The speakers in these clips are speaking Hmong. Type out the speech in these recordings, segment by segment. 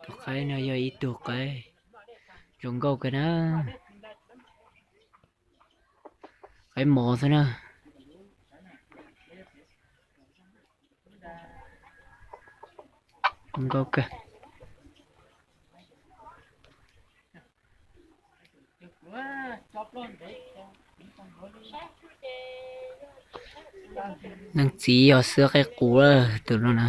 Tus qaib no yog ib tug qaib zoo nkauj kawg na. Qaib mos xwb na. Zoo nkauj kawg. Leej txiv yog xwb qaib qus lawm tus no na.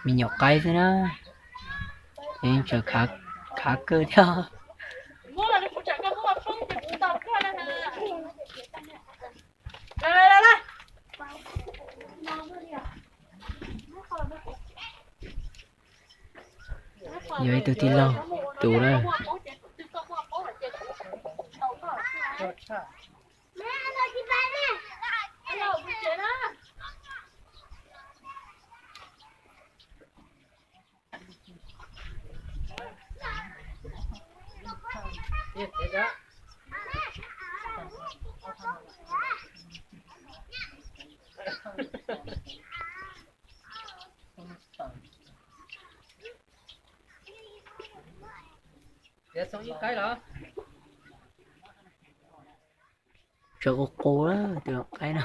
Me nyuam qaib xwb na, tseem khav kawg thiab. Yog ib tug tij laug tus na. Tsawv qus qus tus qaib no.